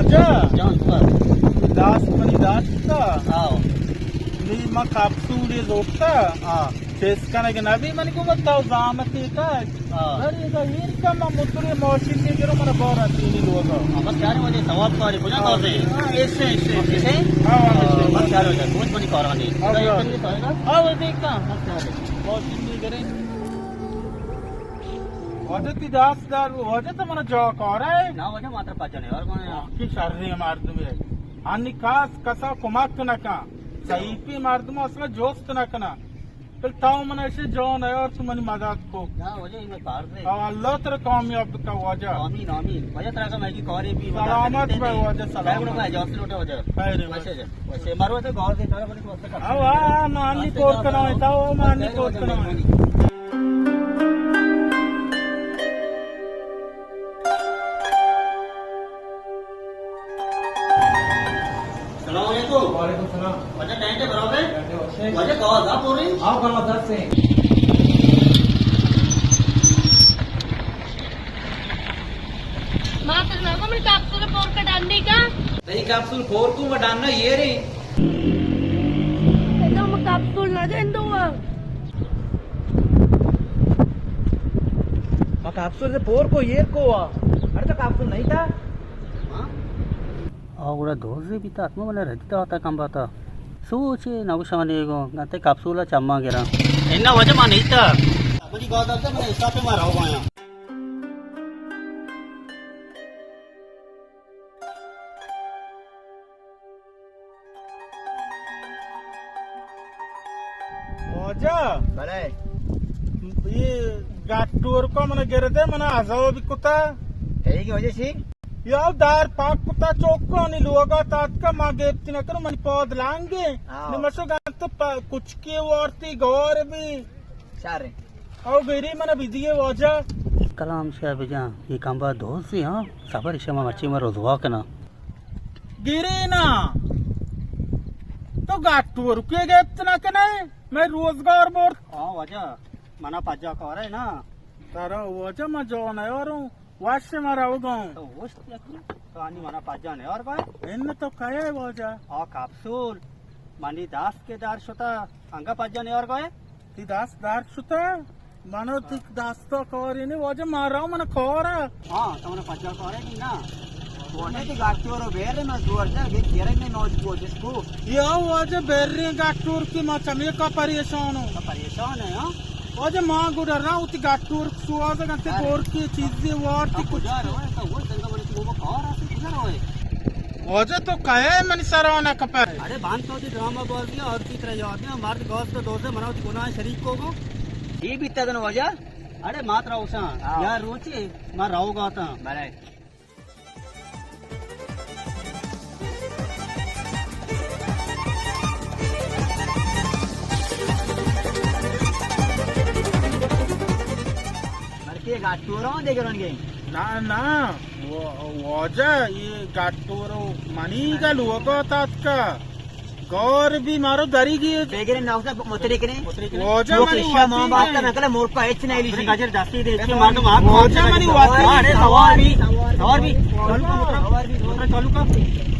اچھا۔ جان تو۔ داست منی داشتا۔ ہاں۔ نی ما کپسولے زورتا۔ ہاں۔ چست کنگ نبی منی گوما تو زامتے کا۔ ہاں۔ بری دا ایر کا ما موتر ماشین دے گرو منا بارا تینی لوگا۔ ہاں، بس یار مجھے ثواب کاری کجا ہاں۔ کار دے؟ ہاں، ایسے، ایسے، ایسے۔ ایسے؟ ہاں، ہاں، ایسے۔ بس یار ہو جائے، کچھ منی کارانی۔ ہاں، ہاں۔ ہاں، وہ دیکھتا۔ بس یار۔ ماشین دے گرے۔ واجہ تی دست در، واجہ تو منا جا کارے۔ نا واجہ ما ترا پجا نیار کنے۔ کی شریں مردمے۔ انی کس کسا کمک نکن۔ ضعیفیں مردم اصلا جست نکنن۔ بل تو منا اشی جا نیار، تو منی مدد کو۔ نا واجہ، این فرض ہے۔ او اللہ ترا کامیاب بکا واجہ۔ آمین، آمین۔ واجہ ترا کا میں کی کاری بھی سلامت بے واجہ، سلامت۔ میں اجازت لوٹا واجہ۔ خیر ہے۔ ویسے جا، ویسے مارو تو گاز دے، ترا بڑی واسطہ۔ او ہاں، مانی کور کنائے، تو مانی کور کنائے۔ السلام علیکم۔ وعلیکم السلام۔ واجہ ٹینٹ برابر ہے؟ ٹینٹ برابر ہے۔ واجہ کہاں عذاب ہو رہی؟ آپ کہاں عذاب سے؟ ماتر نہ کو من کیپسول پور کا ڈانڈی کا۔ تئی کیپسول پور کو میں ڈاننا یہ رہی۔ ادا ما کیپسول نہ دین دو۔ ما کیپسول سے پور کو ایر کو آ۔ اڑے تو کیپسول نہیں تھا۔ ہاں؟ آ گڑا دوزے بیتا، اتما بنا ردی تا آتا کم باتا۔ سوچے نوشانے گو، گنتے کیپسول چما گرا۔ انا واجہ ما نہیں تھا۔ منی گاز آتا، من حساب پہ ما رہو آیا۔ واجہ۔ بلے۔ یہ گاٹور کو من گردے، من عذاب کتا۔ کئی گی واجہ چی؟ یا دار پاک کتا چوکانی لوگا تاتکا ما گپت نکنو، من پاد لانگے۔ آؤ۔ نمشو گانت پا-، کچکی وارتی گور بھی۔ شر۔ او گری من بدیے واجہ۔ کلام شاہ بجان، یہ کمبا دوزی ہاں، صبر شما مرچی من رسوا کنا۔ گری نا۔ تو گاٹور کے گپت نہ کنے، میں روزگار برد۔ ہاں واجہ، منا پجا کارے نا۔ ترا واجہ ما جا نیاروں، وش ما روگاں۔ تو وش یکی، تو آنی منا پجا نیار گئے۔ ان تو کئے واجہ؟ آ کپسول، منی دست کے در شتا، انگا پجا نیار گئے۔ تی دست درد شتہ؟ منو تی دستا کاری نی واجہ، مارا من کارا۔ ہاں، تو من پجا کارے نی نا۔ واجہ تی گاٹور رو بیر میں زور دے، بیر گرے میں نوج کو جس کو۔ یا واجہ بیر گاٹور کی ما چمی کا پریشان ہوں۔ تو پریشان ہے، ہاں؟ واجہ ما گڈا را تی گاٹور سواز گنتے ارے۔ گور کی چیزی وار تی تو کچھ کجا کی۔ رو ہے؟ تو وہ جنگا من کی وہ کار آسی کجا رو ہے؟ واجہ تو کئے منی سرا نہ کپئے؟ اڑے بند تو دی ڈرامہ بازی اور کی طرح یاد نہیں، مرد گاز تو دوزے منا وتی گناہ شریک کو گو۔ یہ بیتا دن واجہ؟ اڑے مات راوشاں، ہاں۔ یا روچے ما راو گاتا۔ بلے۔ بلکہ گاٹوروں دے گرن گئے۔ نا، نا، وا-، واجہ، یہ گاٹورو منی گا لوگا تاتکا۔ گور بھی مارو دری گی۔ بیگرے ناوسا متری کنے۔ واجہ وہ منی کشا ماں واجہ۔ بات کرنا کلا مور کا ہچ نہیں لیسی۔ گجر دستی دے، چھ مردم آپ واجہ منی واجہ۔ ارے سوار بھی، سوار بھی۔ سوار بھی۔ سوار بھی۔